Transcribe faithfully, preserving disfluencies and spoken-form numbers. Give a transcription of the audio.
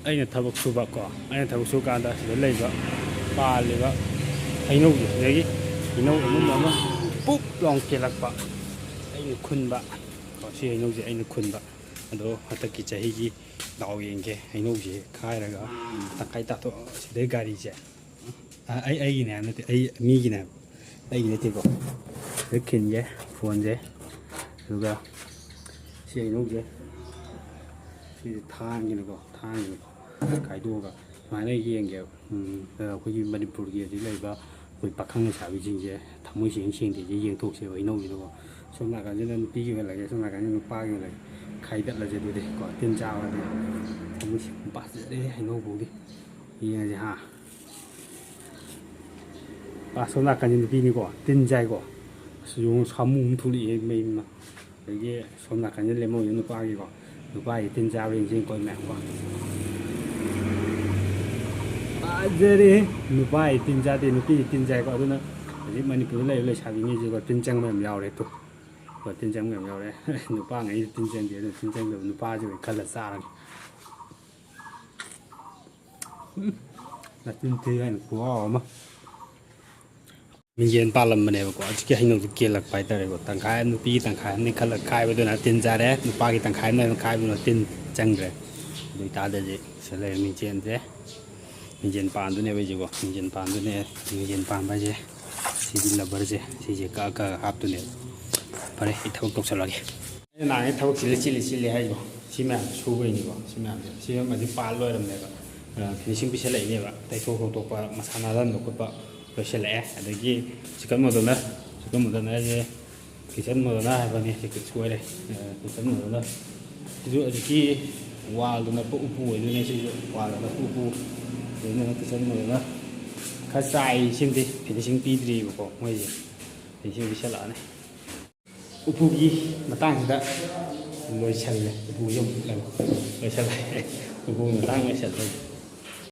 ꯑꯩꯅ ꯊꯕꯛ ꯁꯨꯕ ꯀꯣ, ꯑꯩꯅ ꯊꯕꯛ ꯁꯨꯕ ꯀꯥꯟꯗ ꯁꯤꯗ ꯂꯩꯕ, ꯄꯥꯜꯂꯤꯕ ꯍꯩꯅꯧꯁꯦ, ꯁꯤꯗꯒꯤ ꯍꯩꯅꯧ ꯑꯃꯨꯟꯕ ꯑꯃ ꯄꯨꯞ ꯂꯥꯎ ꯀꯦꯜꯂꯛꯄ, ꯑꯩꯅ ꯈꯨꯟꯕ ꯀꯣ, ꯁꯤ ꯍꯩꯅꯧꯁꯦ ꯑꯩꯅ ꯈꯨꯟꯕ꯫ ꯑꯗꯣ ꯍꯟꯗꯛꯀꯤ ꯆꯍꯤꯒꯤ ꯗꯥꯎ ꯌꯦꯡꯒꯦ, ꯍꯩꯅꯧꯁꯦ ꯈꯥꯏꯔꯒ ꯇꯪꯈꯥꯏ ꯇꯥꯊꯣꯛ꯫ ꯁꯤꯗꯩ ꯒꯥꯔꯤꯁꯦ, ꯑ, ꯑꯩ, ꯑꯩꯒꯤꯅꯦ ꯍꯥꯏꯕ ꯅꯠꯇꯦ, ꯑꯩ ꯃꯤꯒꯤꯅꯦ ꯍꯥꯏꯕ, ꯑꯩꯒꯤ ꯅꯠꯇꯦꯀꯣ꯫ ꯁꯤꯗ ꯈꯤꯟꯒꯦ ꯐꯣꯟꯁꯦ, ꯑꯗꯨꯒ ꯁꯤ ꯍꯩꯅꯧꯁꯦ, ꯁꯤꯁꯦ ꯊꯥꯡꯒꯤꯅꯀꯣ, ꯊꯥꯡꯒꯤꯅꯀꯣ ꯈꯥꯏꯗꯣꯛꯑꯒ ꯁꯨꯃꯥꯏꯅ ꯌꯦꯡꯒꯦꯕ꯫ ꯎꯝ, ꯑꯩꯈꯣꯏꯒꯤ ꯃꯅꯤꯄꯨꯔꯒꯤ ꯍꯧꯖꯤꯛ ꯂꯩꯔꯤꯕ ꯑꯩꯈꯣꯏ ꯄꯥꯈꯪ ꯂꯩꯁꯥꯕꯤꯁꯤꯡꯁꯦ ꯊꯃꯣꯏ ꯁꯦꯡ ꯁꯦꯡꯗꯦꯁꯦ ꯌꯦꯡꯊꯣꯛꯁꯦꯕ ꯍꯩꯅꯧꯁꯤꯗꯀꯣ꯫ ꯁꯣꯝ ꯅꯥꯀꯟꯁꯤꯅ ꯅꯨꯄꯤꯒꯤ ꯑꯣꯏꯍꯜꯂꯒꯦ, ꯁꯣꯝ ꯅꯥꯀꯟꯁꯤꯅ ꯅꯨꯄꯥꯒꯤ ꯑꯣꯏꯍꯜꯂꯒꯦ꯫ ꯈꯥꯏꯗꯠꯂꯁꯦ ꯑꯗꯨꯗꯤ ꯀꯣ, ꯇꯤꯟ ꯆꯥꯕꯗꯤ ꯊꯃꯣꯏ ꯁꯦꯡ ꯄꯥꯖꯔꯦ ꯍꯩꯅꯧ ꯐꯥꯎꯗꯤ꯫ ꯌꯦꯡꯉꯁꯦ ꯍꯥ꯫ ꯑꯁꯣꯝ ꯅꯥꯀꯟꯁꯤ ꯅꯨꯄꯤꯅꯤꯀꯣ, ꯇꯤꯟ ꯆꯥꯏꯀꯣ꯫ ꯑꯁ, ꯌꯦꯡꯉꯨ, ꯁꯥꯃꯨ ꯑꯃ ꯊꯣꯛꯂꯛꯑꯦ ꯃꯩ ꯑꯃ꯫ ꯑꯗꯒꯤ ꯁꯣꯝ ꯅꯥꯀꯟꯁꯤ ꯂꯦꯝꯍꯧꯔꯤ ꯅꯨꯄꯥꯒꯤꯀꯣ꯫ ꯅꯨꯄꯥꯒꯤ ꯇꯤꯟ ꯆꯥꯕ ꯌꯦꯡꯁꯤ ꯀꯣꯏ ꯃꯌꯥꯝꯀꯣ꯫ ꯐꯖꯔꯦ꯫ ꯅꯨꯄꯥꯒꯤ ꯇꯤꯟ ꯆꯥꯗꯦ, ꯅꯨꯄꯤꯒꯤ ꯇꯤꯟ ꯆꯥꯏꯀꯣ꯫ ꯑꯗꯨꯅ ꯍꯧꯖꯤꯛ ꯃꯅꯤꯄꯨꯔꯗ ꯂꯩꯔꯤꯕ ꯂꯩꯁꯥꯕꯤꯉꯩꯁꯤꯀꯣ, ꯇꯤꯟ ꯆꯪꯕ ꯌꯥꯝ ꯌꯥꯎꯔꯦ꯫ ꯇꯨ꯫ ꯀꯣ, ꯇꯤꯟ ꯆꯪꯕ ꯌꯥꯝ ꯌꯥꯎꯔꯦ꯫ ꯅꯨꯄꯥꯉꯩꯁꯨ ꯇꯤꯟ ꯆꯪꯗꯦ, ꯑꯗꯨꯅ ꯇꯤꯟ ꯆꯪꯗꯕ ꯅꯨꯄꯥꯁꯤ ꯑꯣꯏꯅ ꯈꯜꯂ ꯆꯥꯔꯒꯦ꯫ ꯎꯝ, ꯅꯆꯤꯟ ꯊꯤ ꯍꯥꯏꯅ ꯈꯨꯍꯥꯎ ꯑꯃ꯫ ꯃꯤꯡꯖꯦꯜ ꯄꯥꯜꯂꯝꯕꯅꯦꯕꯀꯣ, ꯍꯧꯖꯤꯛꯀꯤ ꯍꯩꯅꯧꯗꯨ ꯀꯦꯜꯂꯛꯄ ꯍꯥꯏꯇꯥꯔꯦꯀꯣ꯫ ꯇꯪꯈꯥꯏ ꯑꯃ ꯅꯨꯄꯤꯒꯤ, ꯇꯪꯈꯥꯏ ꯑꯃꯅ ꯈꯜꯂꯒ ꯈꯥꯏꯕꯗꯨꯅ ꯇꯤꯟ ꯆꯥꯔꯦ, ꯅꯨꯄꯥꯒꯤ ꯇꯪꯈꯥꯏ ꯑꯃꯅ ꯈꯥꯏꯕꯗꯨꯅ ꯇꯤꯟ ꯆꯪꯗ꯭ꯔꯦ꯫ ꯑꯗꯨ ꯑꯣꯏꯇꯥꯔꯗꯤ ꯁꯤꯗ ꯂꯩꯔꯦ ꯃꯤꯡꯖꯦꯜꯁꯦ꯫ ꯃꯤꯡꯖꯦꯜ ꯄꯥꯟꯗꯨꯅꯦꯕ ꯑꯩꯁꯦꯀꯣ, ꯃꯤꯡꯖꯦꯜ ꯄꯥꯟꯗꯨꯅꯦ꯫ ꯃꯤꯡꯖꯦꯜ ꯄꯥꯟꯕ ꯍꯥꯏꯁꯦ ꯁꯤꯒꯤ ꯂꯕꯔꯁꯦ, ꯁꯤꯁꯦ ꯀꯛꯑ ꯀꯛꯑ ꯍꯥꯞꯇꯨꯅꯦꯕ꯫ ꯐꯔꯦ, ꯑꯩ ꯊꯕꯛ ꯇꯧꯁꯜꯂꯒꯦ꯫ ꯑꯩꯅ ꯅꯍꯥꯟꯒꯩ ꯊꯕꯛ ꯆꯤꯜꯂꯤ, ꯆꯤꯜꯂꯤ, ꯆꯤꯜꯂꯤ ꯍꯥꯏꯗꯣ ꯁꯤ ꯃꯌꯥꯝꯁꯦ ꯁꯨꯕꯩꯅꯤꯀꯣ꯫ ꯁꯤ ꯃꯌꯥꯝꯁꯦ, ꯁꯤ ꯑꯃꯗꯤ ꯄꯥꯜ ꯂꯣꯏꯔꯝꯅꯦꯕ꯫ ꯑ, finishing ꯄꯤꯁꯜꯂꯛꯏꯅꯦꯕ꯫ ꯇꯩꯊꯣꯛ ꯈꯣꯠꯇꯣꯛꯄ, ꯃꯁꯥ ꯅꯥꯜꯍꯟꯕ ꯈꯣꯠꯄ ꯂꯣꯏꯁꯤꯜꯂꯛꯑꯦ꯫ ꯑꯗꯒꯤ ꯆꯤꯛꯀꯟ ꯃꯣꯗꯣꯅꯔ, ꯆꯤꯛꯀꯟ ꯃꯣꯗꯣꯅꯔꯁꯦ ꯀꯤꯠꯆꯟ ꯃꯣꯗꯣꯅꯔ ꯍꯥꯏꯕꯅꯤ, ꯁꯤ ꯁꯣꯏꯔꯦ꯫ ꯑ, ꯀꯤꯠꯆꯟ ꯃꯣꯗꯣꯅꯔ꯫ ꯁꯤꯁꯨ ꯍꯧꯖꯤꯛꯀꯤ wall ꯗ ꯅꯞꯄ ꯎꯄꯨ ꯑꯣꯏꯗꯣꯏꯅꯦ꯫ ꯁꯤꯁꯨ wall ꯗ ꯅꯞꯄ ꯎꯄꯨ ꯑꯣꯏꯗꯣꯏꯅꯦ, ꯀꯤꯠꯆꯟ ꯃꯣꯗꯣꯅꯔ꯫ ꯈꯔ ꯆꯥꯏ, ꯁꯤꯃꯗꯤ finishing ꯄꯤꯗ꯭ꯔꯤꯕꯀꯣ ꯃꯣꯏꯁꯦ꯫ Finishing ꯄꯤꯁꯜꯂꯛꯑꯅꯤ꯫ ꯎꯄꯨꯒꯤ ꯃꯇꯥꯡꯁꯤꯗ ꯂꯣꯏꯁꯜꯂꯦ꯫ ꯎꯄꯨꯁꯦ ꯑꯃꯨꯛ ꯂꯣꯏꯁꯜꯂꯦ꯫ ꯎꯄꯨꯒꯤ ꯃꯇꯥꯡ ꯂꯣꯏꯁꯜꯂꯦ꯫